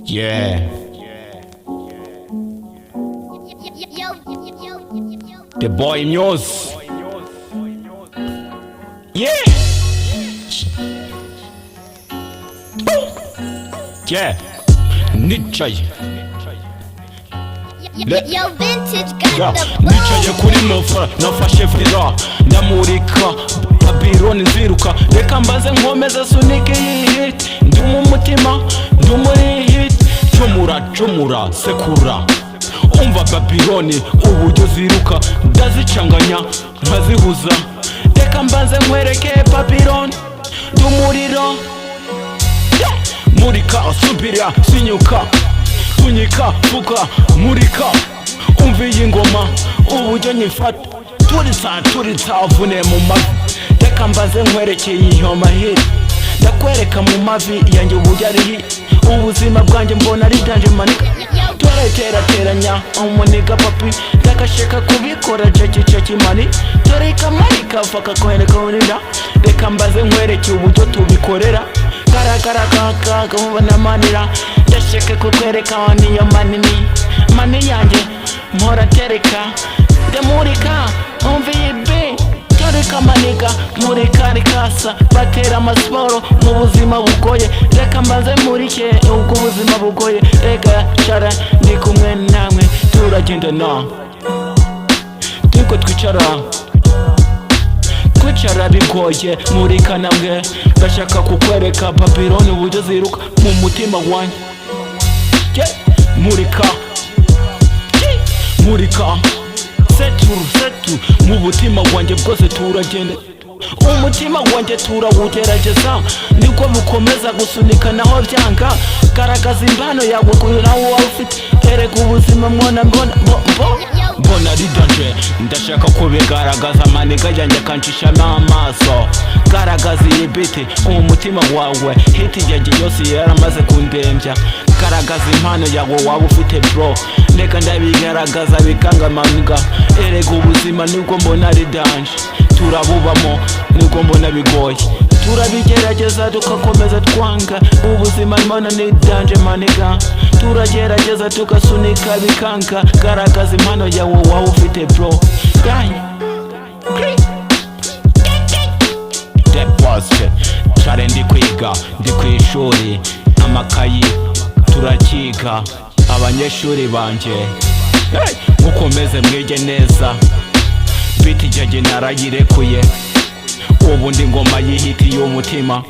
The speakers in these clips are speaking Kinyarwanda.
Yeah, the boy Muse. Yeah. Yeah. Nicaye. Yo, vintage got Yeah. the Nicaye ball. Kuri mofara nafashe fira ndamurika Babylon nziruka, reka mbaze nkomeze sunike iyi hit, ndi mu mutima, ndi muri hit, cumura cumura sekura, umva Babylon uburyo ziruka, ndazicanganya nkazihuza, reka mbaze nkwereke Babylon, ndi umuriro murika subira sinyuka tunyika fuka murika, umva iyi ngoma uburyo nyifata, turitsa turitsa avune mu mavi, reka mbaze nkwerekeye iyo mahiri, ndakwereka mu mavi yanjye uburyo ari hit, ubuzima bwanjye mbona ari danger manika, turaterateranya umuniga papi, ndagashaka kubikora ceki ceki mani, tureka marika faka kwereka urira, reka mbaze nkwerekeye uburyo tubikorera, garagara kaka manira, ndashaka kukwereka niyo manini mani yanjye mpora tereka ndamurika, umva iyi beat, tureka maniga murika rikasa batera amasiporo mu buzima bugoye, reka mbaze murike ubwo ubuzima bugoye, reka cara ndi kumwe namwe turagendana, turiko twicara kwicara bigoye murika namwe, ndashaka kukwereka Babylon uburyo ziruka mu mutima wanjye. Yeah. Murika. Yeah. Murika seturu setu mu butima bwanjye bwose turagenda, umutima wanjye turawugerageza, nibwo bukomeza gusunika naho byanga, garagaza impano yawe kuyo nawe waba ufite, erega ubuzima mbona mbona mbo mbo mbona ari danger, ndashaka kubigaragaza maniga yanjye akanshishamo amaso, garagaza iyi beat umutima wawe, hit yanjye yose yaramaze kundembya, garagaza impano yawe waba ufite bro, reka ndabigaragaza bikanga maniga, erega ubuzima nibwo mbona ari danger, turabubamo nibwo mbona bigoye, turabigerageza tugakomeza twanga, ubuzima mbona ni danger maniga, turagerageza tugasunika bikanga, garagaza impano yawe waba ufite bro. Gang. The boss care, ndi kwiga, ndi ku ishuri, amakayi turakiga, abanyeshuri banje, hey, mukomeze mwige neza, beat yanjye narayirekuye, ubu ndi ngoma y'ihiti y'umutima,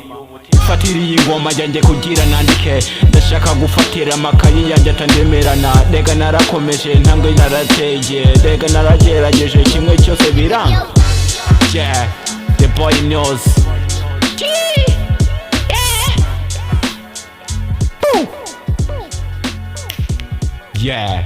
fatira iyi ngoma yanjye kugira nandike, ndashaka gufatira amakayi yanjye atandemerana, rega narakomeje ntambwe narateye, rega naragerageje kimwe cyose biranga. Yeah, the boy knows. Yeah. Boo. Yeah.